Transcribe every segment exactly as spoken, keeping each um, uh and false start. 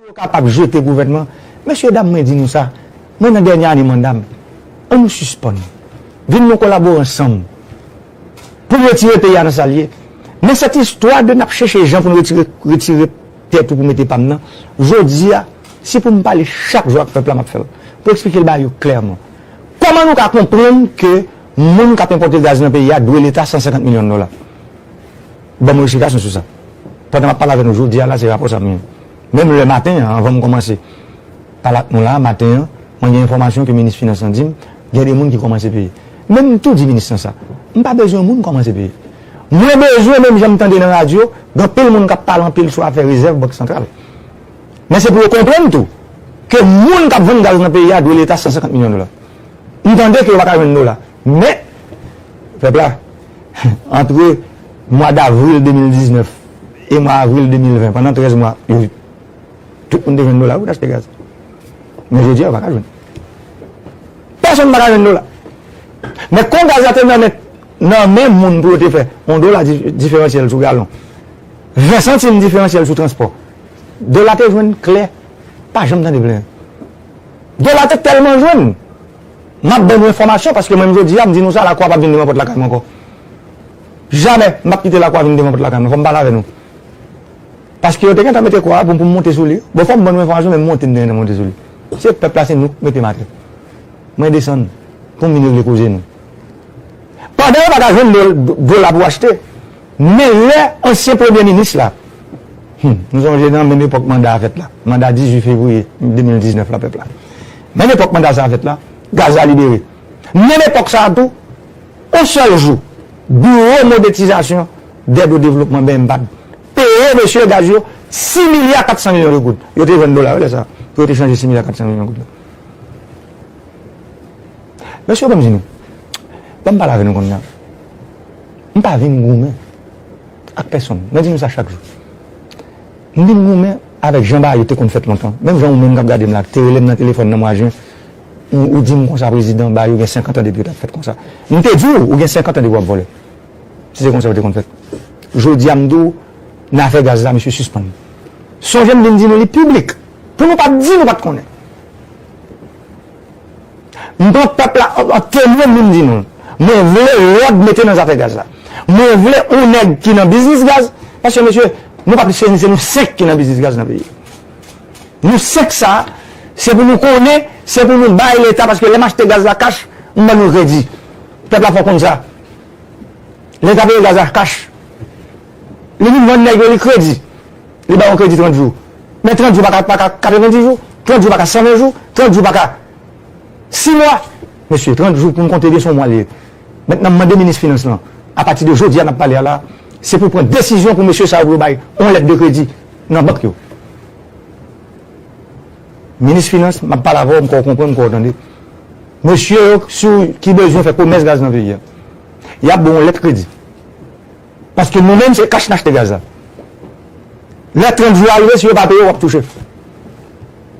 Yo kapab jete gouvènman. Mesye dam, mwen di nou sa, mwen nan dènye ane manda m. Ann nou sispann. Vin nou kolabore ansanm pou n retire peyi a nan sa l ye. Men sèt istwa de n ap chèche jan pou n retire, retire tèt ou pou mete pa m nan, jodi a, se pou m pale chak jou ak pèp la, m ap fè l. Pou eksplike l ba yo klèman. Kòman nou ka konprann ke moun k ap enpòte gaz nan peyi a dwe Leta san senkant milyon dola? Ban mwen eksplikasyon sou sa. Pandan m ap pale avè nou jodi a la, se rapò sa m gen. Menm lè maten an, anvan m kòmanse pale ak nou la, maten an, mwen gen enfòmasyon ke minis finans lan di m, gen de moun ki kòmanse peye. Men m tou di minis lan sa. M pa bezwen moun kòmanse peye. Mwen bezwen, menm jan m tande nan radyo, gen anpil moun k ap pale anpil sou afè rezèv Bank Santral. Men se pou yo konprann tou, ke moun k ap vann gaz nan peyi a dwe Leta san senkant milyon dola. M tande ke yo pa ka jwenn dola. Men, pèp la, antre mwa davril de mil diznèf e mwa avril de mil ven, pandan trèz mwa, yo, tout moun te jwenn dola wi pou t achte gaz. Men jodi a, yo pa ka jwenn. Pèsonn pa ka jwenn dola. Men kon gaz la te nan men, nan men moun pou yo te fè yon dola di-, diferansyèl sou galon, ven santim diferansyèl sou transpò, dola te jwenn klè, pa janm tande plenyen. Dola te tèlman jwenn. M ap ban nou enfòmasyon, paske mwen menm jodi a, m di nou sa, lakwa p ap vin devan pòt lakay mwen ankò. Jamè m p ap kite lakwa vin devan pòt lakay mwen. Fò m pale avè nou. Paske yo te gentan mete kwa a pou m, pou m monte sou li. Bon, fò m ban nou enfòmasyon, men m monte, m te gentan monte sou li. Se pèp la, se nou k mete m atè. Mwen desann pou m vin regle koze nou. Pandan yo pa ka jwenn do-, dola pou achte, men lè ansyen premye minis la, hmm, nou sonje nan menm epòk manda a fèt la, manda dizuit fevriye de mil diznèf la, pèp la. Menm epòk manda sa a fèt la, gaz la libere. Menm epòk sa a tou, yon sèl jou, Biwo Modètizasyon dèd o devlopman, B M PAD, peye mesye gaz yo sis milya kat san milyon de goud. Yo te jwenn dola yo lè sa a, pou yo te chanje sis milya kat san milyon goud la. Mesye, ban m di nou, ban m pale avè nou kounye a. M pa vin goumen ak pèsonn. Mwen di nou sa chak jou. M vin goumen avèk jan bagay yo te konn fèt lontan. Menm jan ou menm k ap gade m la, te rele m nan telefòn nan mwa jen, ou, ou di m konsa, prezidan, bagay yo gen senkant an depi yo t ap fèt konsa. M te di w, ou gen senkant an depi w ap vòlè. Si se konsa yo te konn fèt. Jodi a, m di w, nan afè gaz la, mesye, sispann. Sonje m vin di nou li piblik, pou nou pa t di nou pa t konnen. M pran pèp la an, an temwen, m vin di nou. Mwen vle lòd mete nan zafè gaz la. Mwen vle yon nèg ki nan biznis gaz, paske, mesye, nou pa plis ke se nou senk ki nan biznis gaz nan peyi a. Nou senk sa, se pou nou konnen, se pou nou bay Leta, paske lè m achte gaz la kach, m ban nou kredi. Pèp la fò konn sa. Leta peye gaz la kach. Li vin vann nèg yo li kredi. Li ba yon kredi trant jou. Men trant jou pa ka, pa ka katrevenndis jou, trant jou pa ka san ven jou, trant jou pa ka sis mwa. Mesye, trant jou pou n konte byen, se yon mwa li ye. Mentnan, m mande minis finans lan, apati de jodi a n ap pale a la, se pou pran desizyon pou mesye sa yo pou yo bay yon lèt de kredi nan bank yo. Minis finans, m ap pale avè w, m kwè w konprann, m kwè w tande. Mesye yo, si w, ki bezwen fè komès gaz nan peyi a, y ap ba w yon lèt kredi. Paske nou menm, se kach n achte gaz la. Lè trant jou a rive, si yo pa peye, w ap touche.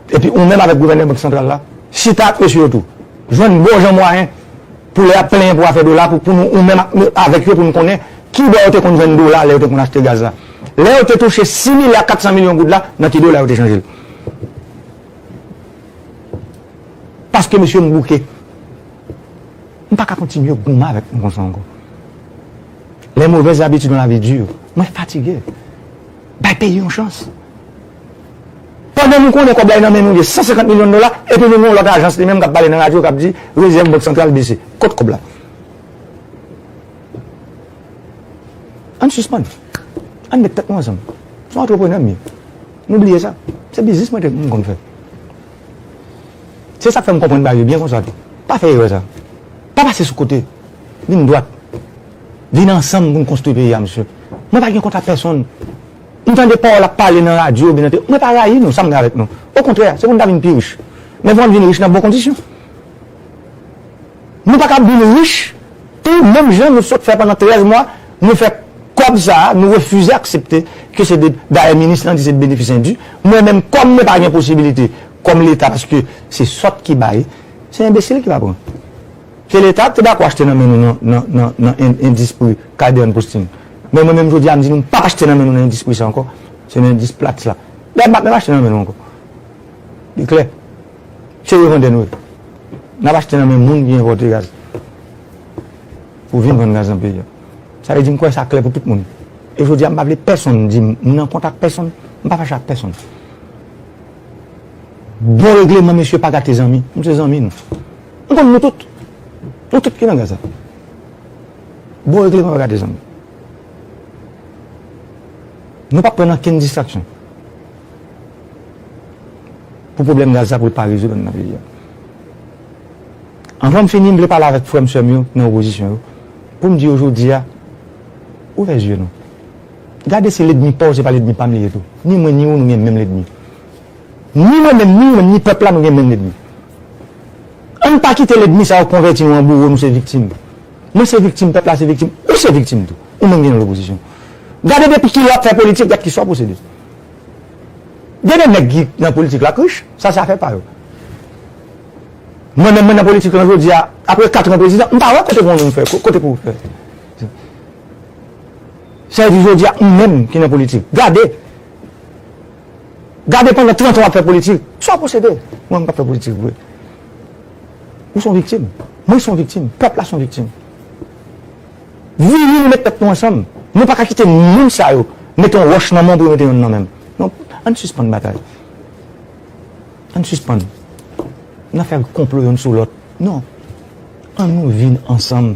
Epi ou menm avèk gouvènè Bank Santral la, chita ak mesye yo tou. Jwenn bon jan mwayen pou lè y ap plenyen pou afè dola, pou, pou nou, ou menm ak, avèk yo, pou nou konnen ki bò yo te konn jwenn dola lè yo te konn achte gaz la. Lè yo te touche sis milya kat san milyon goud la, nan ki dola yo te chanje l. Paske mesye m bouke. M pa ka kontinye goumen avèk nou konsa ankò. Les mauvaises habitudes dans la vie durent. Mwen fatige. Bay peyi yon chans. Pandan nou konnen kòb la nan men nou, gen san senkant milyon dola, epi nou gen yon lòt ajans li menm k ap pale nan radyo, k ap di rezèv Bank Santral bese. Kot kòb la? Ann sispann. Ann met tèt nou ansanm. Se yon antreprenè m ye. Nou bliye sa. Se biznis mwen te, m konn fè. Se sa k fè m konprann bagay yo byen konsa tou. Pa fè erè sa. Pa pase sou kote. Vin dwat. Vin ansanm pou n konstwi peyi a, mesye. Mwen pa gen kont ak pèsonn. M tande pawòl ap pale nan radyo, oubyen nan te-, mwen pa rayi nou, sa m gen avèk nou. Okontrè, se pou n ta vin pi rich. Men fò n vin rich nan bon kondisyon. Nou pa ka vin rich tou menm jan nou sot fè pandan trèz mwa, nou fè kòb sa a, nou refize aksepte ke se de, dayè minis lan di se de benefis endu. Mwen menm, kòm mwen pa gen posibilite, kòm Leta, paske se sòt ki bay, se enbesil ki va pran. Se Leta te dakò achte nan men nou nan, nan, nan, nan en-, endistri Calderen Postin. Men mwen menm jodi a, m di nou, m p ap achte nan men nou nan endistri sa ankò. Se nan endistri Platts la. Dayè, m p ap menm achte nan men nou ankò. Li klè. Se revandè nou ye. N ap achte nan men moun ki enpòte gaz pou vin vann gaz nan peyi a. Sa vle di m kwè sa klè pou tout moun. E jodi a, m pa vle pèsonn di m, m nan kont ak pèsonn, m pa fache ak pèsonn. Bon regleman, mesye, pa gate zanmi. M se zanmi nou. M konn nou tout. Nou tout ki nan gaz la. Bon regleman, pa gate zanmi. Nou p ap pran nan kenn distraksyon pou pwoblèm gaz la pou l pa rezoud anndan peyi a. Anvan m fini, m vle pale avèk frè m, sè m yo nan opozisyon yo, pou m di yo jodi a, ouvè zye nou. Gade, se lènmi pa w, se pa lènmi pa m li ye tou. Ni mwen ni ou, nou gen menm lènmi. Ni mwen menm, ni ou menm, ni pèp la, nou gen menm lènmi. Ann pa kite lènmi sa yo konvèti nou an bouro, nou se viktim. Mwen se viktim, pèp la se viktim, ou se viktim tou. Ou menm ki nan lopozisyon. Gade depi kilè w ap fè politik, gad kisa w posede. Gen de nèg ki nan politik la k rich, sa se afè pa yo. Mwen menm, mwen nan politik lan jodi a, apre kat an prezidan, m pa wè kote pou mwen fè, kote pou fè. Sa vle di jodi a, ou menm ki nan politik, gade. Gade pandan trant an w ap fè politik, sa w posede. Mwen, m p ap fè politik vre. Ou se yon viktim. Mwen se yon viktim. Pèp la se yon viktim. Vini nou met tèt nou ansanm. Nou pa ka kite moun sa yo mete yon wòch nan men w pou yo mete yonn nan men m. Non, ann sispann batay. Ann sispann. N ap fè konplo yonn sou lòt. Non. Ann nou vin ansanm.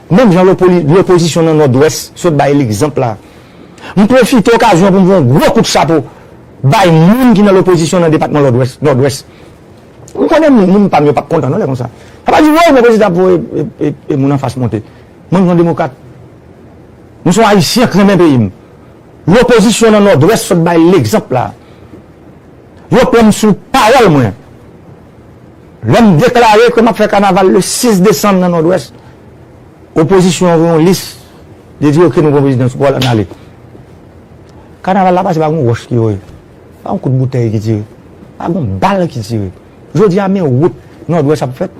Menm jan lopoli- lopozisyon nan Nòdwès sot bay legzanp la. M pwofite okazyon pou m voye yon gwo kout chapo bay moun ki nan lopozisyon nan depatman Lòdwès, Nòdwès. M konnen moun, moun pa m yo p ap kontan non lè konsa. Sa pa di, woy, men prezidan ap voye e, e, e moun anfas monte. Mwen, m se yon demokrat. M se yon Ayisyen k renmen peyi m. Lopozisyon nan Nòdwès sot bay legzanp la. Yo pran m sou pawòl mwen. Lè m deklare ke m ap fè kanaval le sis desanm nan Nòdwès, opozisyon an voye yon lis. Li di, oke, nou pran prezidans, ou pral ann ale. Kanaval la pase pa gon wòch ki voye. Pa yon kout boutèy ki tire. Pa gon bal ki tire. Jodi a, men wout Nòdwès ap fèt.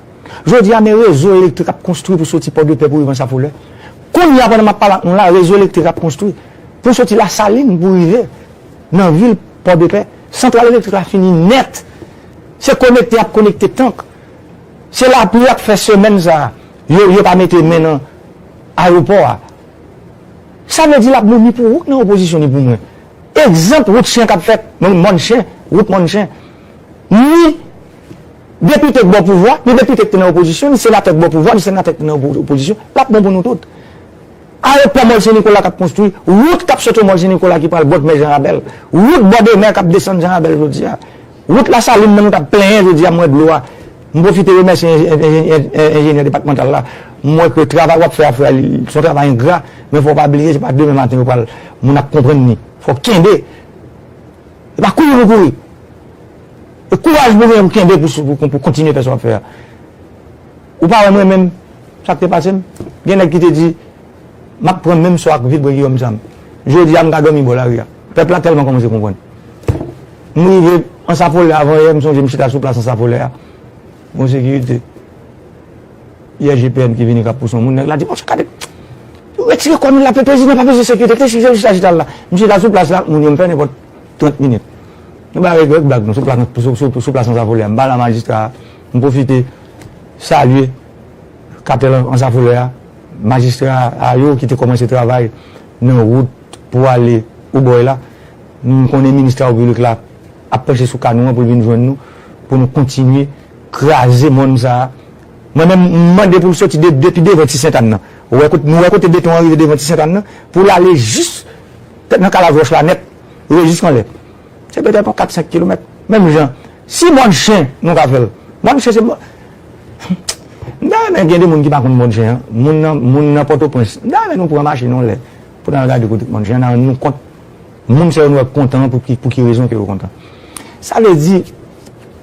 Jodi a, men rezo elektrik ap konstwi pou soti Pòdepè pou rive Ansafolè. Kounye a, pandan m ap pale ak nou la, rezo elektrik ap konstwi pou soti Lasalin pou rive nan vil Pòdepè. Santral elektrik la fini nèt. Se konekte y ap konekte tank. Se lapli y ap fè semèn sa a. Yo, yo pa mete men nan ayewopò a. Sa vle di l ap moumi pou ou k nan opozisyon ni pou mwen. Egzanp, wout chen k ap fèt, mòn chen, wout mòn chen. Ni depite k bò pouvwa, ni depite k te nan opozisyon, ni senatè k bò pouvwa, ni senatè k te nan opo- opozisyon, l ap bon pou nou tout. Ayewopò Mòl Sen Nikola k ap konstwi, wout k ap sot Mòl Sen Nikola ki pral bòt mè Jan Rabèl, wout bò de mè k ap desann Jan Rabèl jodi a. Wout Lasalin nan nou t ap plenyen jodi a, m wè dlo a. M pwofite remèsye enje- enje- enjenyè depatmantal la. M wè ke travay w ap fè a, frè, li- se yon travay engra, men fò w pa bliye, se pa demen maten yo pral, moun ap konprann li. Fò w kenbe. E pa kouri pou kouri. E kouraj pou w genyen pou kenbe pou, pou, pou kontinye fè sa w ap fè a. Ou pa wè mwen menm, sa k te pase m? Gen nèg ki te di, m ap pran menm sò ak Vilbrun Guillaume Sam. Jodi a, m ka dòmi bò lari a. Pèp la tèlman kòmanse konprann. M rive Ansafolè avan yè, m sonje m chita sou plas Ansafolè a. Gon sekirite. I G P N ki vini k ap pouse yon moun, nèg la di, monchè, gade, yo retire kò nou la, pe- prezidan pa bezwen sekirite, kite chita, chita, chita la. M chita sou plas la, moun yo, m fè nenpòt trant minit. Nou ba regrèt blag nou sou plas, sou, sou, sou plas Ansafolè a. M pale a majistra a, m pwofite salye katèl Ansafolè a, majistra a yo ki te kòmanse travay nan wout pou ale Obòy la. M konnen minis Travo Piblik la ap panche sou ka nou an pou l vin jwenn nou, pou nou kontinye kraze mòn sa a. Mwen menm, m mande pou l soti de- depi devan Ti Sentàn nan. Ou wè kote, nou wè kote beton an rive devan Ti Sentàn nan, pou l ale jis nan Kalavwòch la nèt, rive jis anlè. Se petèt yon kat senk kilomèt. Menm jan, si mòn chen nou ka fè l, mòn chen se mòn, m ta renmen gen de moun ki pa konn mòn chen an, moun nan, moun nan Pòtoprens, m ta renmen nou pran machin yon lè pou n al gade kote mòn chen an, n a rann nou kont moun sa yo nou wè k kontan an, pou ki, pou ki rezon ke yo kontan. Sa vle di,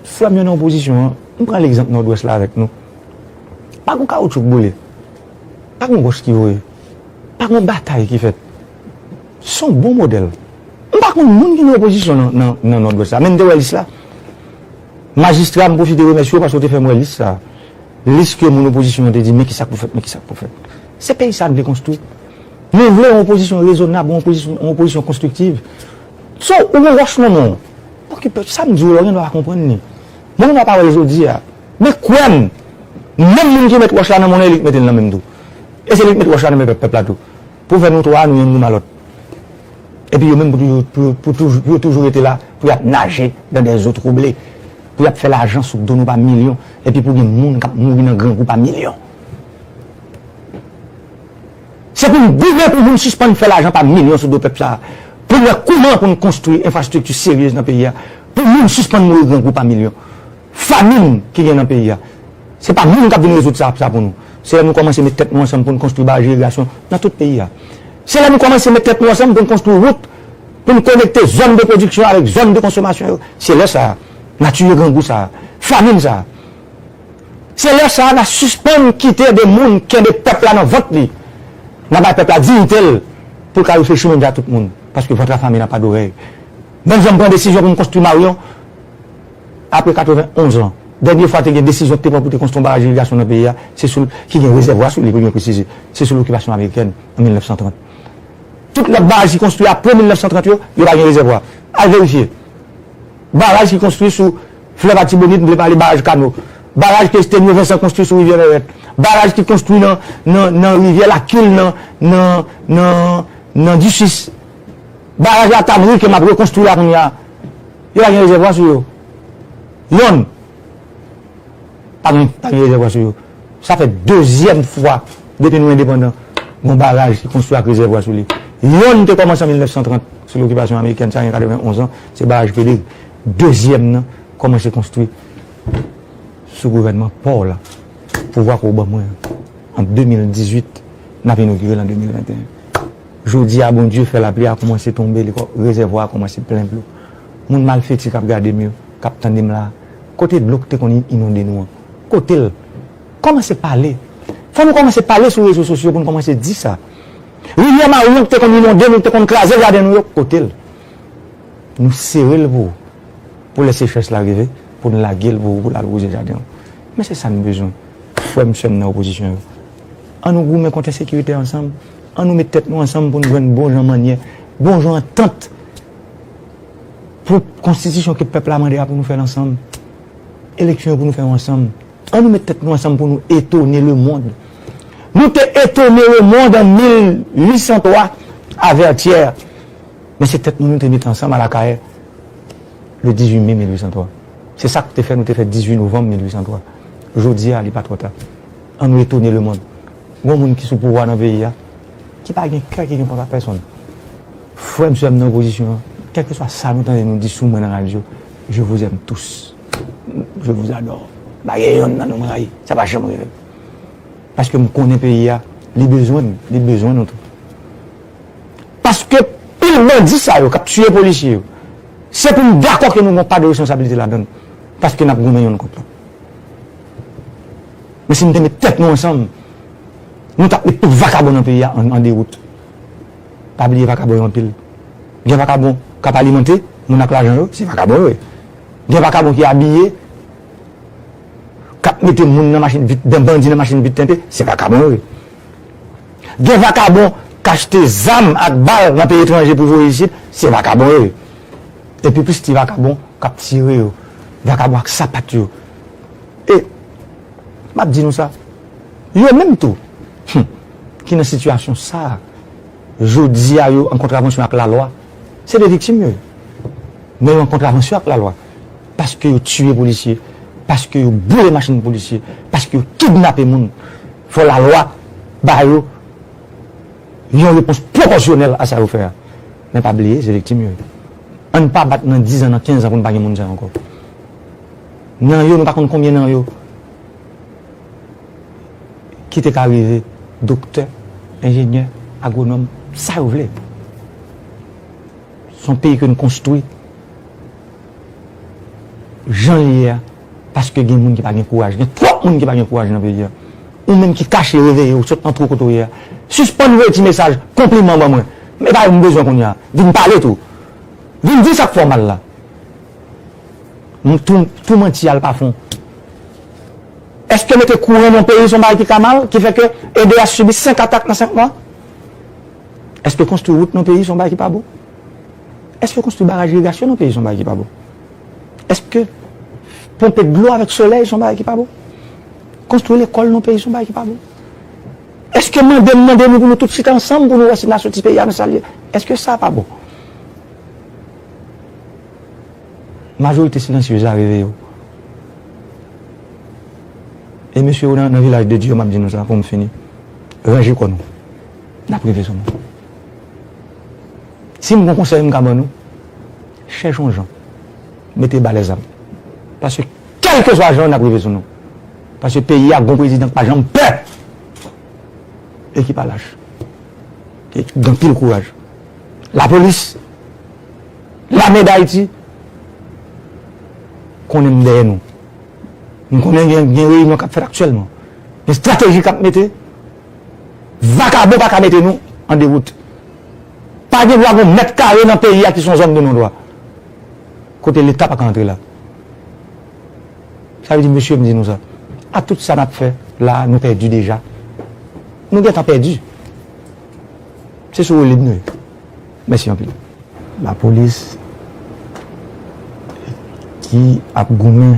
frè m yo nan opozisyon an, m pran legzanp Nòdwès la avèk nou. Pa gon kawoutchou k boule. Pa gon wòch ki voye. Pa gon batay ki fèt. Se yon bon modèl. M pa konn moun ki nan opozisyon nan, nan, nan Nòdwès la, men m te wè lis la. Majistra, m pwofite remèsye w paske w te fè m wè lis sa. Lis ke moun opozisyon an te di, men kisa k pou fèt, men kisa k pou fèt. Se peyi sa a n vle konstwi. Nou vle yon opozisyon rezonab, yon opozisyon, yon opozisyon konstriktiv. So, ou gen wòch nan men w. Okipe, sa m di w la, w gen dwa pa konprann li. Moun pa pawòl jodi a. Men kwè m, menm moun ki met wòch la nan men w, e li ki mete l nan men m tou. E se li ki met wòch la nan men pèp, pèp la tou. Pou fè nou twa, nou youn nou malòt. Epi yo menm pou toujou, pou, pou toujou, pou yo toujou rete la, pou y ap naje dans des eaux troublées. Pou y ap fè lajan sou do nou pa milyon. Epi pou gen moun k ap mouri nan grangou pa milyon. Se pou n goumen pou moun sispann fè lajan pa milyon sou do pèp sa a. Pou n wè kouman pou n konstwi enfrastrikti serye nan peyi a. Pou moun sispann mouri grangou pa milyon. Famin ki gen nan peyi a. Se pa moun k ap vin rezoud sa, sa pou nou. Se lè nou kòmanse met tèt nou ansanm pou n konstwi baraj irigasyon nan tout peyi a. Se lè nou kòmanse met tèt nou ansanm pou n konstwi wout, pou n konekte zòn de pwodiksyon avèk zòn de konsomasyon yo. Se lè sa a, n a tiye grangou sa a, famin sa a. Se lè sa a n a sispann kite de moun kenbe pèp la nan vant li. N a bay pèp la diyite l pou l ka reflechi menm jan ak tout moun. Paske vant a famin n'a pas d'oreille. Menm jan m pran desizyon pou m konstwi Maryon apre katrevenn onz an. Dènye fwa te gen desizyon ki te pran pou te konstwi yon baraj irigasyon nan peyi a, se sou l, ki gen rezèvwa sou li, pou byen presize, se sou lokipasyon amerikèn an mil nèf san trant. Tout lòt baraj ki konstwi apre mil nèf san trant yo, yo pa gen rezèvwa. Al verifye. Baraj ki konstwi sou Flèv Atibonit, m vle pale baraj Kano. Baraj ke Stenio Vincent konstwi sou rivyè Lòrèt. Baraj ki konstwi nan, nan, nan rivyè Lakil, nan, nan, nan, nan Disis. Baraj Latamri ke m ap rekonstwi la kounye a. Yo pa gen rezèvwa sou yo. Yonn. Pa gen, pa gen rezèvwa sou yo. Sa fè dezyèm fwa depi nou endepandan, gon baraj ki konstwi ak rezèvwa sou li. Yonn te kòmanse an mil nèf san trant sou lokipasyon amerikèn, sa gen katrevenn onz an, se baraj Pedrig. Dezyèm nan kòmanse konstwi sou gouvènman pa w la. Pouvwa ke w ban mwen an, an de mil dizuit, n ap inogire l an de mil venteyen. Jodi a, Bondye fè lapli a kòmanse tonbe, li kò-, rezèvwa a kòmanse plen dlo. Moun malfeti k ap gade m yo, k ap tande m la, kote dlo ki te konn inonde nou an? Kote l? Kòmanse pale. Fò nou kòmanse pale sou rezo sosyo pou n kòmanse di sa. Rivyè Maryon ki te konn inonde nou, ki te konn kraze jaden nou yo, kote l? Nou sere l pou ou. Pou lè sechrès la rive, pou n lage l pou ou, pou l al wouze jaden w. Men se sa n bezwen. Frè m, sè m nan opozisyon yo. Ann nou goumen kont ensekirite ansanm. Ann nou met tèt nou ansanm pou n jwenn bon jan mannyè, bon jan antant pou konstitisyon ke pèp la mande a pou nou fè l ansanm. Eleksyon yo pou nou fè yo ansanm. Ann nou met tèt nou ansanm pou nou etone lemonn. Nou te etone lemonn an mil uit san twa a Vètyè. Men se tèt nou nou te met ansanm a Lakayè le dizuit me mil uit san twa. Se sa k te fè nou te fè dizuit novanm mil uit san twa. Jodi a, li pa twò ta. Ann nou etone lemonn. Gon moun ki sou pouvwa nan peyi a, ki pa gen kè, ki gen kont ak pèsonn. Frè m, sè m nan opozisyon an, kèlkeswa sa nou tande nou di sou mwen nan radyo, je vous aime tous. Je vous adore. Pa gen yonn nan nou m rayi. Sa pa janm rive. Paske m konnen peyi a, li bezwen n, li bezwen nou tou. Paske pil bandi sa yo k ap tiye polisye yo, se pou n dakò ke nou gon pa de responsablite ladan l. Paske n ap goumen yonn kont lòt. Men si n te met tèt nou ansanm, nou t ap met tout vakabon nan peyi a an, an dewout. Pa bliye vakabon yo anpil. Gen vakabon k ap alimante moun ak lajan yo, se vakabon yo ye. Gen vakabon ki abiye, k ap mete moun nan machin vit, nan bandi nan machin vit tente, se vakabon yo ye. Gen vakabon k achte zam ak bal nan peyi etranje pou voye isit, se vakabon yo ye. Epi plis ti vakabon k ap tire yo, vakabon ak sapat yo. E m ap di nou sa, yo menm tou, hmm, ki nan sitiyasyon sa a, jodi a yo an kontravansyon ak lalwa, se de viktim yo ye. Men yo an kontravansyon ak lalwa. Paske yo tiye polisye, paske yo boule machin polisye, paske yo kidnape moun. Fò lalwa ba yo yon repons pwopòsyonèl a sa yo fè a. Men pa bliye, se viktim yo ye. Ann pa bat nan diz an, nan kenz an pou n pa gen moun sa yo ankò. Nan yo, nou pa konn konbyen nan yo ki te ka rive doktè, enjenyè, agwonòm, sa yo vle. Se yon peyi ke n konstwi jan l ye a, paske gen moun ki pa gen kouraj. Gen twòp moun ki pa gen kouraj nan peyi a. Ou menm ki kache, reveye w, sot nan twou kote w ye a, sispann voye ti mesaj konpliman ban mwen. E pa yo m bezwen kounye a. Vin pale tou. Vin di sa k fè w mal la. M tou, tou manti al pa fon. Èske mete kouran nan peyi se yon bagay ki ka mal, ki fè ke E D H sibi senk atak nan senk mwa? Èske konstwi wout nan peyi se yon bagay ki pa bon? Èske konstwi baraj irigasyon nan peyi se yon bagay ki pa bon? Èske Ponpe dlo avèk solèy se yon bagay ki pa bon? Konstwi lekòl nan peyi se yon bagay ki pa bon? Èske mande m mande nou pou nou tout chita ansanm pou nou wè si n a soti peyi a nan sa l ye? Èske sa pa bon? Majorite silansyez la reveye w. E mesye yo nan, nan vilaj de Dye yo, m ap di nou sa pou m fini. Ranje kò nou. N ap rive sou nou. Si m gon konsèy m ka ban nou, chèche yon jan. Mete ba lèzam. Paske kèlkeswa jan n ap rive sou nou. Paske peyi a gon prezidan k pa janm pè e ki pa lach. E ki gen anpil kouraj. Lapolis, lame Dayiti, konnen m dèyè nou. M konnen gen, gen reyinyon k ap fèt aktyèlman. Gen estrateji k ap mete. Vakabon pa ka mete nou an dewout. Pa gen dwa gon mèt kare nan peyi a ki se yon zòn de non dwa. Kote Leta pa ka antre la. Sa vle di, mesye, m di nou sa. A tout sa n ap fè la, nou pèdi deja. Nou gentan pèdi. Se sou woulib nou ye. Mèsi anpil. Lapolis ki ap goumen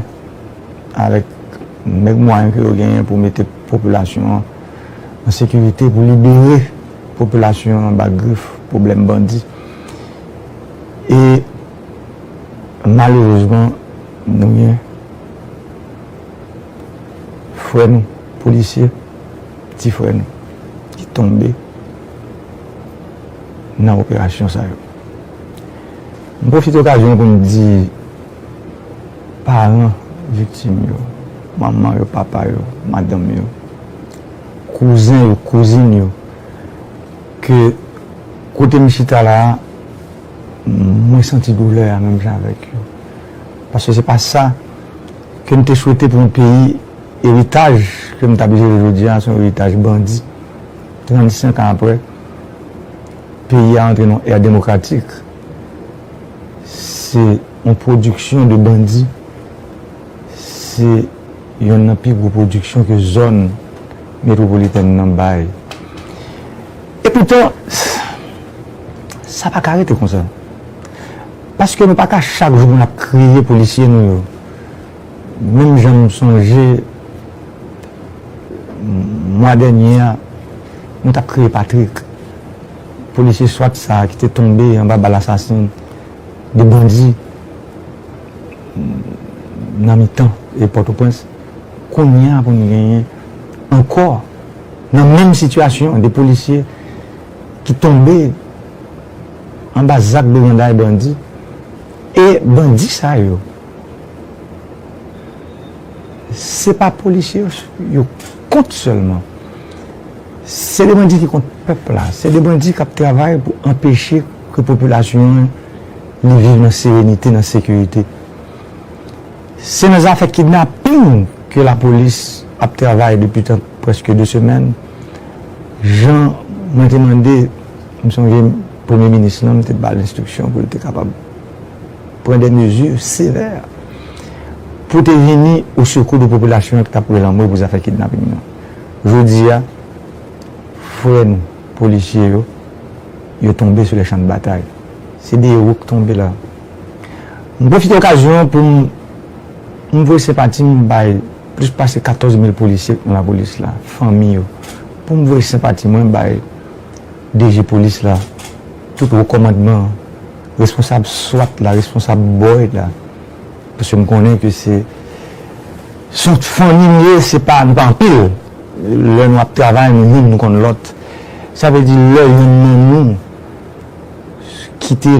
avèk mèg mwayen ke yo genyen pou mete popilasyon an an sekirite, pou libere popilasyon an anba grif pwoblèm bandi. E malerezman, nou gen frè nou, polisye, ti frè nou, ki tonbe nan operasyon sa yo. M pwofite okazyon an pou m di paran viktim yo, manman yo, papa yo, madanm yo, kouzen yo, kouzin yo, ke kote m chita la a, mwen santi doulè a menm jan avèk yo. Paske se pa sa ke m te swete pou yon peyi. Eritaj ke m t ap jere jodi a, se yon eritaj bandi. Trannsenk an apre, peyi a antre nan yon ère demokratik. Se yon pwodiksyon de bandi. Se yonn nan pi gwo pwodiksyon ke zòn metwopolitèn nan bay. E poutan, sa pa ka rete konsa. Paske nou pa ka chak jou pou n ap kriye polisye nou yo. Menm jan m sonje mwa dènye a, nou t ap kriye Patrick, polisye swat sa a ki te tonbe anba bal asasen de bandi nan mitan e Pòtoprens. Kounye a pou n genyen ankò nan menm sitiyasyon de polisye ki tonbe anba zak briganday bandi. E bandi sa yo, se pa polisye yo, yo kont sèlman. Se de bandi ki kont pèp la. Se de bandi k ap travay pou anpeche ke popilasyon an li viv nan serenite, nan sekirite. Se nan zafè kidnaping ke lapolis ap travay depi tan prèske de semèn. Jan mwen te mande, m sonje premye minis lan, m te ba l enstriksyon pou l te kapab pran de mezi sevè pou te vini o sekou de popilasyon an ki t ap pran lanmò pou zafè kidnaping nan. Jodi a, frè nou, polisye yo, yo tonbe sou le chan de batay. Se de ewo k tonbe la. M pwofite okazyon an pou m, m voye senpati m bay plis pase katòz mil polisye k nan lapolis la, fanmi yo. Pou m voye senpati mwen bay D G polis la, tout wo kòmandman, responsab swat la, responsab boy la. Paske m konnen ke se, se yon fanmi nou ye, se pa, nou pa anpil. Lè nou ap travay, nou youn, nou konn lòt. Sa vle di, lè youn nan nou kite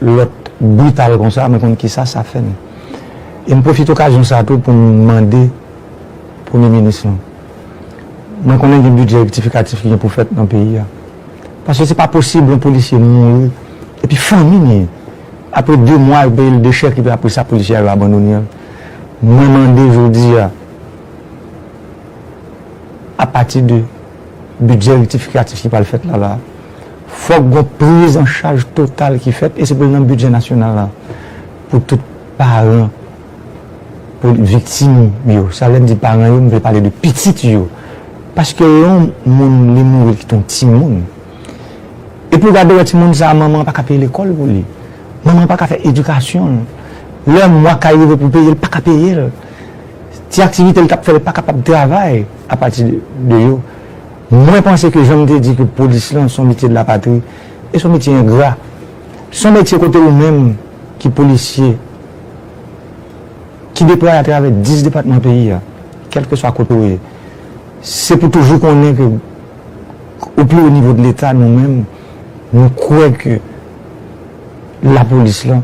lòt brital konsa, mwen konn kisa sa fè nou. E m pwofite okazyon sa tou pou m mande Premye Minis lan. Mwen konnen gen bidjè rektifikatif ki gen pou fèt nan peyi a. Paske se pa posib yon polisye mouri, epi fanmi li, apre de mwa, yo peye l de chèk, epi apre sa, polisye a yo abandone l. Mwen mande jodi a, apati de bidjè rektifikatif ki pral fèt la, la, fòk gon priz an chaj total ki fèt, e se pou l nan bidjè nasyonal la, pou tout paran, pou viktim yo. Sa lè m di paran yo, m vle pale de pitit yo. Paske lè yon moun li mouri, li kite yon timoun. Epi w gade wè timoun sa a, manman an pa ka peye lekòl pou li. Manman an pa ka fè edikasyon l. Lè mwa kay rive pou peye l, pa ka peye l. Ti aktivite l t ap fè, l pa kapab travay apati de, de yo. Mwen panse ke jan m te di ke polis lan se yon metye de la patri, e se yon metye engra. Se yon metye kote ou menm ki polisye, ki deplwaye atravè dis depatman peyi a, kèlkeswa kote ou ye, se pou toujou konnen ke o pli wo nivo de Leta, nou menm, nou kwè ke lapolis lan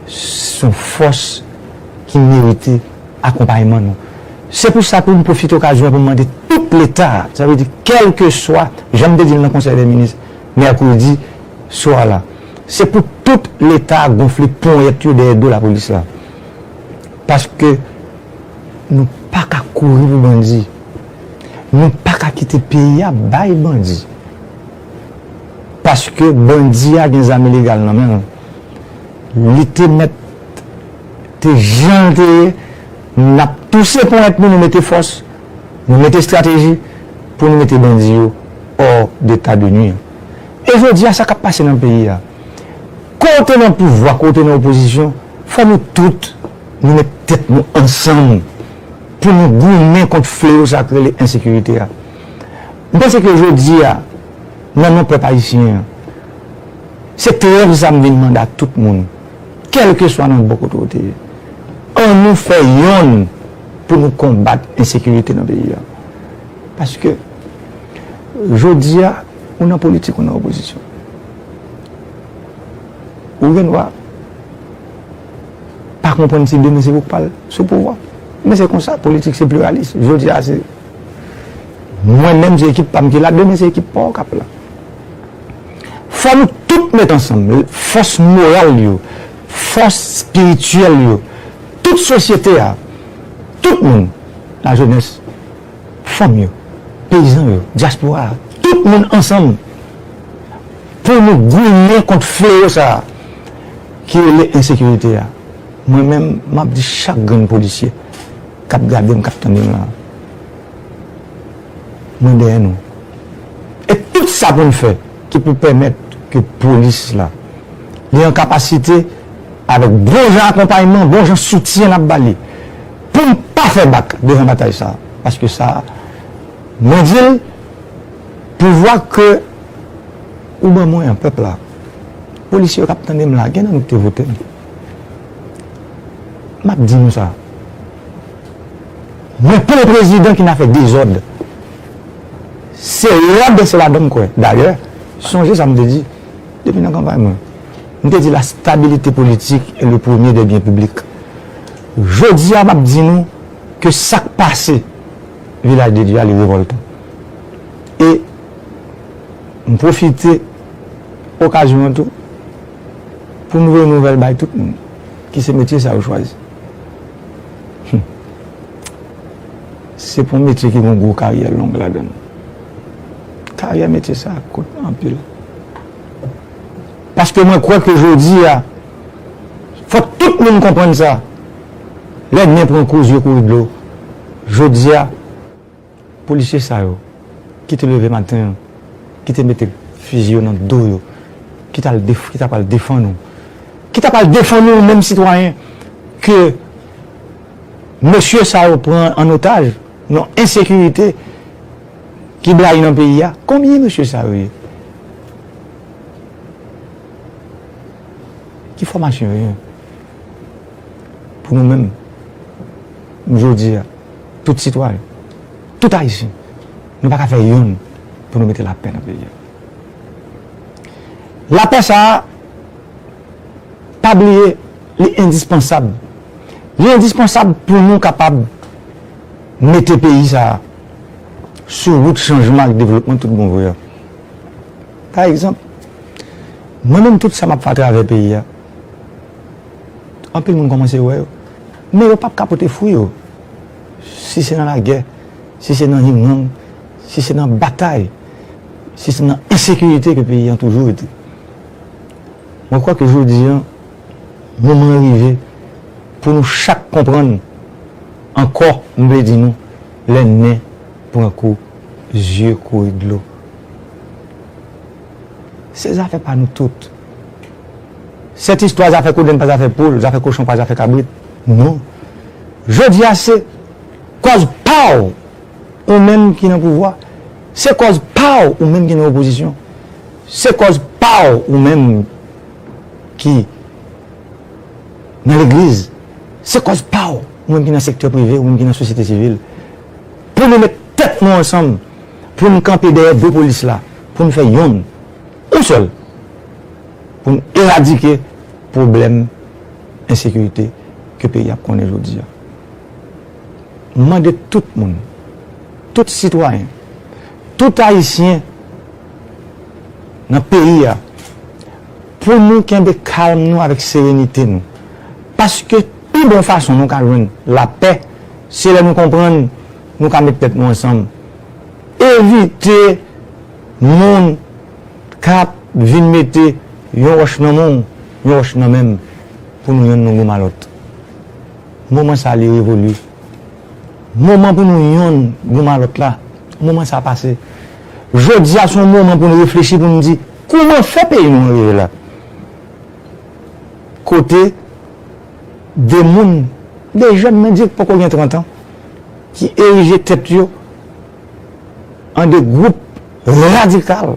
se yon fòs ki merite akonpayman nou. Se pou sa pou m pwofite okazyon an pou m mande tout Leta, sa vle di kèlkeswa, jan m te di l nan Konsèy dè Minis mèkredi swa la, se pou tout Leta gonfle ponyèt yo dèyè do lapolis la. Paske nou pa ka kouri pou bandi. Nou pa ka kite peyi a bay bandi. Paske bandi a gen zam ilegal nan men l. Li te mèt, te jan l te ye, n ap touse ponyèt nou, nou mete fòs, nou mete estrateji pou nou mete bandi yo hors d'état de nuire. E jodi a, sa k ap pase nan peyi a, ke w te nan pouvwa, ke w te nan opozisyon, fò nou tout, nou met tèt nou ansanm pou nou goumen kont fleyo sa k rele ensekirite a. M panse ke jodi a, nan non pèp ayisyen an, se trèv sa m vin mande a tout moun, kèlkeswa nan bò kote w te ye. An nou fè yonn pou nou konbat ensekirite nan peyi a. Paske, jodi a, ou nan politik, ou nan opozisyon. Ou gen dwa pa konprann si demen se ou k pral sou pouvwa. Men se konsa, politik se pliralis. Jodi a, se mwen menm, se ekip pa m ki la, demen se ekip pa w k ap la. Fò nou tout met ansanm, fòs moral yo, fòs espirityèl yo, tout sosyete a, tout moun, lajenès, fanm yo, peyizan yo, dyaspora a, tout moun ansanm pou nou goumen kont fleyo sa a ki rele ensekirite a. Mwen menm, m ap di chak grenn polisye k ap gade m, k ap tande m la, mwen dèyè nou. E tout sa pou n fè ki pou pèmèt ke polis la, li an kapasite, avèk bon jan akonpayman, bon jan soutyen n ap ba li, pou n pa fè bak devan batay sa a. Paske sa a, mwen di l, pouvwa ke ou ban mwen an, pèp la, polisye yo k ap tande m la, gen nan nou ki te vote m. M ap di nou sa. Mwen pa yon prezidan ki nan fè dezòd. Se lòd, se ladan m kwè. Dayè, sonje sa m te di depi nan kanpay mwen. M te di la stabilité politique est le premier des biens publics. Jodi a, m ap di nou ke sa k pase Vilaj de Dye a, li revòltan. E m pwofite okazyon an tou pou m voye nouvèl bay tout moun ki se metye sa yo chwazi. Hmm. Se pou yon metye ki gen yon gwo karyè long ladan l. Karyè metye sa a kout anpil. Paske mwen kwè ke jodi a, fò tout moun konprann sa. Lè nen pran kou, zye kouri dlo. Jodi a, polisye sa yo ki te leve maten an, ki te mete fizi yo nan do yo, ki t al def-, ki t ap al defann ou, ki t ap al defann ou menm sitwayen ke mesye sa yo pran an otaj nan ensekirite ki blayi nan peyi a. Konbyen mesye sa yo ye? Ki fòmasyon yo ye? Pou nou menm, jodi a, tout sitwayen, tout Ayisyen, nou pa ka fè yonn pou nou mete lapè nan peyi a. Lapè sa a, pa bliye, li endispansab. Li endispansab pou nou kapab mete peyi sa a sou wout chanjman ak devlopman tout bon vre a. Pa egzanp, mwen menm tout sa m ap fè atravè peyi a, anpil moun kòmanse wè yo. Men yo p ap ka pote fwi yo. Si se nan lagè, si se nan hengang, si se nan batay, si se nan ensekirite ke peyi an toujou rete. Mwen kwè ke jodi an, moman an rive pou nou chak konprann ankò, m vle di nou, lè nen pran kou, zye kouri dlo. Se zafè pa nou tout. Sèt istwa zafè kodenn pa zafè poul, zafè kochon pa zafè kabrit. Non. Jodi a se kòz pa w, ou menm ki nan pouvwa. Se kòz pa w, ou menm ki nan opozisyon. Se kòz pa w, ou menm ki nan legliz. Se kòz pa w, ou menm ki nan sektè prive, ou menm ki nan sosyete sivil. Pou nou met tèt nou ansanm, pou n kanpe dèyè do polis la, pou n fè yonn, yon sèl, pou n eradike pwoblèm ensekirite ke peyi ap konnen jodi a. M mande tout moun, tout sitwayen, tout Ayisyen nan peyi a, pou nou kenbe kalm nou avèk serenite nou. Paske pi bon fason nou ka jwenn lapè, se lè nou konprann nou ka met tèt nou ansanm. Evite moun k ap vin mete yon wòch nan men w, yon wòch nan men m, pou nou yonn nou gou malòt. Moman sa li revoli. Moman pou nou yonn gou malòt la, moman sa pase. Jodi a se yon moman pou nou reflechi, pou nou di, kouman fè peyi nou an rive la? Kote de moun, de jèn mendyen ki poko gen trant an, ki erije tèt yo an de gwoup radikal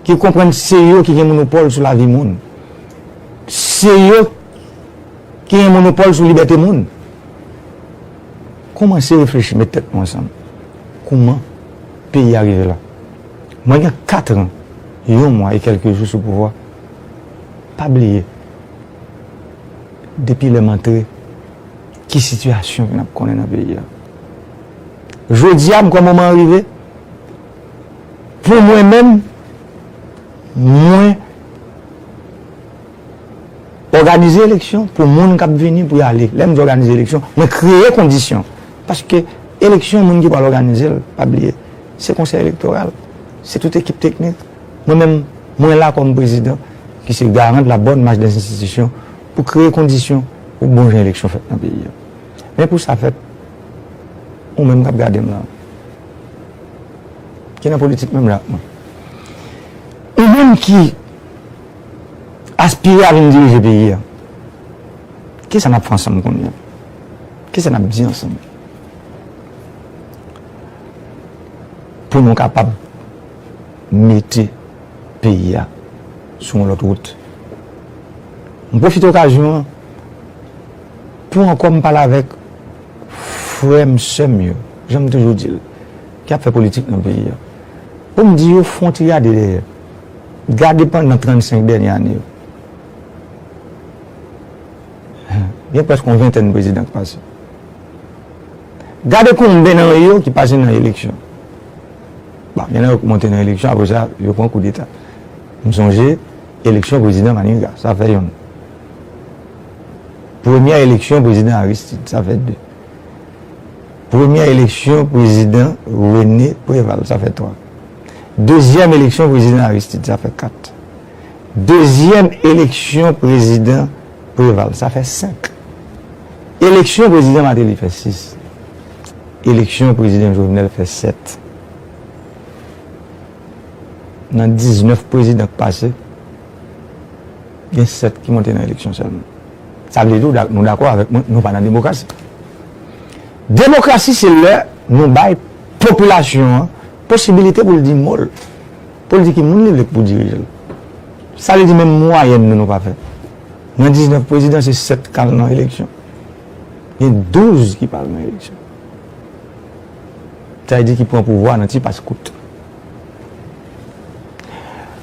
ki konprann se yo ki gen monopòl sou lavi moun. Se yo ki gen monopòl sou libète moun. Kòmanse reflechi, met tèt nou ansanm. Kouman peyi a rive la? Mwen gen kat an, yon mwa e kèlke jou sou pouvwa. Pa bliye, depi lè m antre, ki sitiyasyon ke n ap konnen nan peyi a. Jodi a, m kwè moman an rive. Pou mwen menm, mwen òganize eleksyon pou moun k ap vini pou y ale. Lè m di òganize eleksyon, mwen kreye kondisyon. Paske eleksyon, moun ki pral òganize l, pa bliye, se konsèy elektoral, se tout ekip teknik. Mwen menm, mwen la kòm prezidan ki se garan de la bonne marche des institutions pou kreye kondisyon pou bon jan eleksyon fèt nan peyi a. Men pou sa fèt, ou menm k ap gade m la, ki nan politik menm jan ak mwen, ou menm ki aspire a vin dirije peyi a, kisa n ap fè ansanm kounye a? Kisa n ap di ansanm? Pou nou kapab mete peyi a sou yon lòt wout. M pwofite okazyon an pou ankò m pale avèk frè m, sè m yo, jan m toujou di l, ki ap fè politik nan peyi a, pou m di yo fè yon ti gade dèyè. Gade pandan trannsenk dènye ane yo. Gen prèske yon ventèn prezidan ki pase. Gade konben nan yo ki pase nan eleksyon. Bon, gen nan yo ki monte nan eleksyon, apre sa, yo pran koudeta. M sonje eleksyon prezidan Maniga, sa fè yonn. Premyè eleksyon prezidan Aristide, sa fè de. Premyè eleksyon prezidan René Préval, sa fè twa. Dezyèm eleksyon prezidan Aristide, sa fè kat. Dezyèm eleksyon prezidan Préval, sa fè senk. Eleksyon prezidan Martelly fè sis. Eleksyon prezidan Jovenel fè sèt. Nan diznèf prezidan k pase, gen sèt ki monte nan eleksyon sèlman. Sa vle di, w da-, nou dakò avèk mwen, nou pa nan demokrasi. Demokrasi, se lè nou bay popilasyon an posibilite pou l di mo l, pou l di ki moun li vle pou dirije l. Sa vle di, menm mwayèn nou, nou pa fè. Nan diznèf prezidan, se sèt k al nan eleksyon. Gen douz ki pa al nan eleksyon. Sa vle di ki pran pouvwa nan ti pas kout.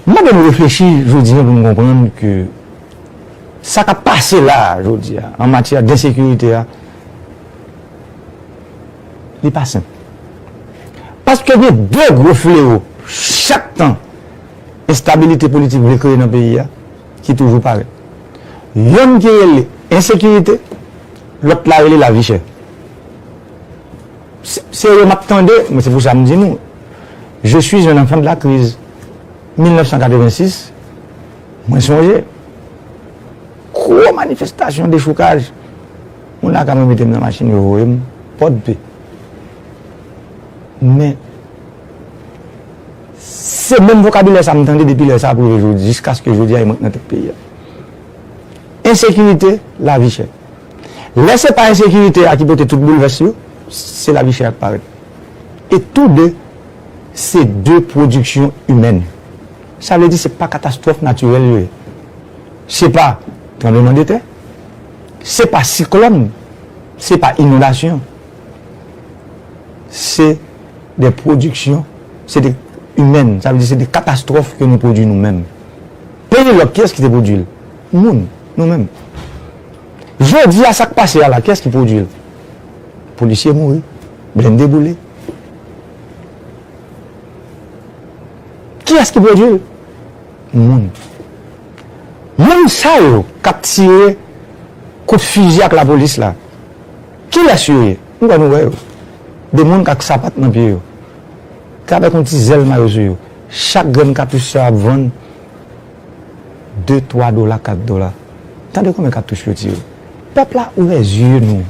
M mande nou reflechi jodi a pou nou konprann ke sa k ap pase la a jodi a, an matyè d ensekirite a, li pa senp. Paske gen de gwo flewo, chak tan enstabilite politik vle kreye nan peyi a, ki toujou parèt. Yonn ki rele ensekirite, lòt la rele lavi chè. Se, se yo m ap tande, men se pou sa m di nou, je suis un enfant de la crise. Mil nèf san katrevensis, mwen sonje gwo manifestasyon, dechoukaj. Moun la ka mete m nan machin, yo voye m Pòdpe. Men, se menm vokabilè sa m tande depi lè sa pou rive jodi, jiskaske jodi a e mwen k nan tèt peyi a. ensekirite, lavi chè. Lè se pa ensekirite a ki pote tout boulvès yo, se lavi chè a k parèt. E tou de, se de pwodiksyon imèn. Sa vle di se pa katastwòf natirèl yo ye. Se pa tranblemanntè, se pa siklòn, se pa inondasyon. Se de pwodiksyon, se de imèn, sa vle di se de katastwòf ke nou pwodui nou menm. Peyi lòt, kiyès ki te pwodui l? Moun, nou menm. Jodi a, sa k pase a la, kiyès ki pwodui l? Polisye mouri, blende boule. Kiyès ki pwodui l? Moun. Moun sa yo k ap tire kout fizi ak lapolis la, kilès yo ye? M kwè nou wè yo. De moun k ak sapat nan pye yo, k avèk yon ti zèl mayo sou yo. Chak grenn katouch sa yo ap vann de, twa dola, kat dola. Tande konbyen katouch yo tire. Pèp la ouvè zye nou.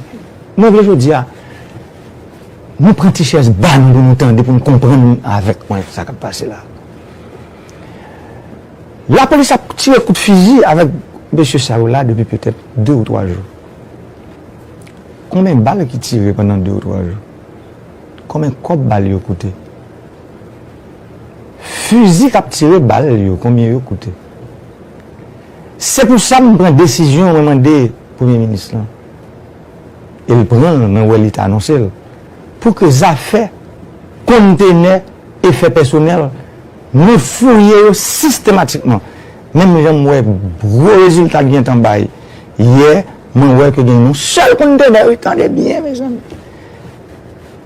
Mwen vle jodi a, nou pran ti chèz ba nou pou nou tande, pou nou konprann avèk mwen sa k ap pase la. Lapolis ap tire kout fizi avèk mesye sa yo la depi petèt de ou twa jou. Konbyen bal ki tire pandan de ou twa jou? Konbyen kòb bal yo koute? Fizi k ap tire bal yo, konbyen yo koute? Se pou sa m pran desizyon, mwen mande Premye Minis lan, e l pran l, mwen wè li te anonse l, pou ke zafè kontenè efè pèsonèl, nou fouye yo sistematikman. Menm jan m wè gwo rezilta k gentan bay yè, mwen wè ke gen yon sèl kontenè, wi, tande byen, mezanmi.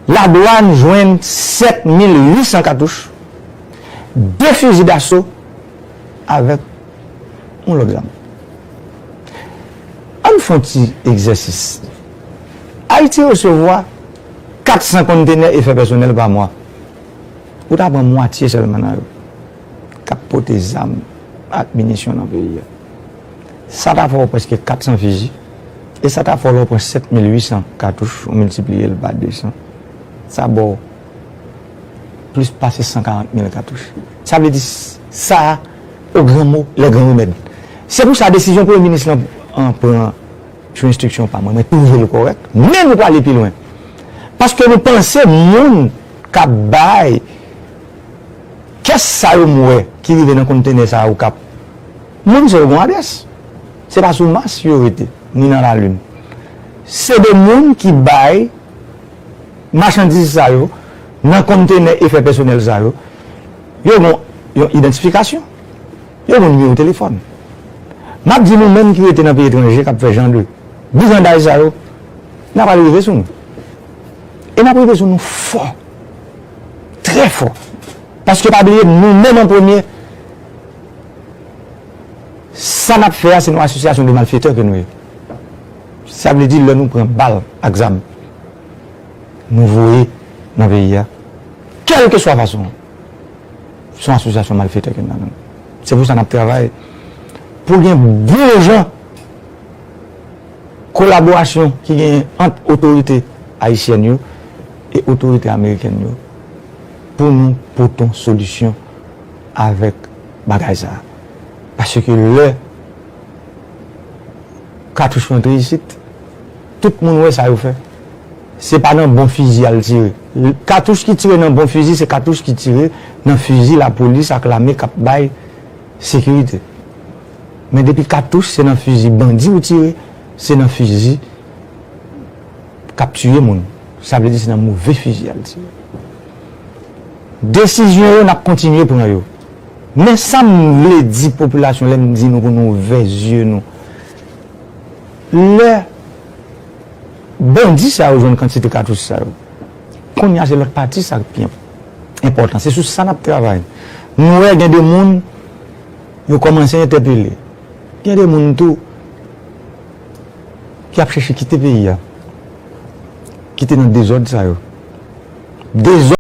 Ladwàn jwenn sèt mil uit san katouch, de fizi daso avèk yon lòt zam. Ann fè yon ti egzèsis. Ayiti resevwa kat san kontenè efè pèsonèl pa mwa. Ou ta pran mwatye sèlman nan yo k ap pote zam ak minisyon nan peyi a. Sa ta fè w prèske kat san fizi. E sa ta fè w lè w pran sèt mil uit san katouch, ou miltipliye l pa de san. Sa ba w plis pase san karant mil katouch. Sa vle di, s- sa a, au grand mot, les grands remèdes. Se pou sa, desizyon Premye Minis lan an pran sou enstriksyon pa mwen, mwen twouve l kòrèk, men nou prale pi lwen. Paske nou panse moun k ap bay kès sa yo m wè ki rive nan kontenè sa yo k ap, moun sa yo gen adrès. Se pa sou Mas yo rete, ni nan Lalin. Se de moun ki bay machandiz sa yo nan kontenè efè pèsonèl sa yo. Yo gen yon idantifikasyon. Yo gen nimewo telefòn. M ap di nou menm ki rete nan peyi etranje, k ap fè jan de brigandaj sa yo, n a pral rive sou nou. E n ap rive sou nou fò. Trè fò. Paske pa bliye, nou menm an premye, sa n ap fè a, se yon asosyasyon de malfetè ke nou ye. Sa vle di, lè nou pran bal ak zam, nou voye nan peyi a, kèlkeswa fason, se yon asosyasyon malfetè ke n nan. Se pou sa n ap travay pou gen bon jan kolaborasyon ki genyen ant otorite ayisyèn yo e otorite amerikèn yo pou nou pote yon solisyon avèk bagay sa a. Paske lè katouch rantre isit, tout moun wè sa yo fè. Se pa nan bon fizi al tire. Katouch ki tire nan bon fizi, se katouch ki tire nan fizi lapolis ak lame k ap bay sekirite. Men depi katouch se nan fizi bandi ou tire, se nan fizi k ap tiye moun. Sa vle di se nan move fizi al tire. Desizyon yo, n ap kontinye pran yo. Men sa m vle di popilasyon lè m di nou pou nou ouvè zye nou. Lè bandi sa yo jwenn kantite katouch sa yo, kounye a se lòt pati sa k pi enpòtan. Se sou sa n ap travay. Nou wè gen de moun yo kòmanse entèpele. Gen de moun tou ki ap chèche kite peyi a, ki te nan dezòd sa yo. Dezòd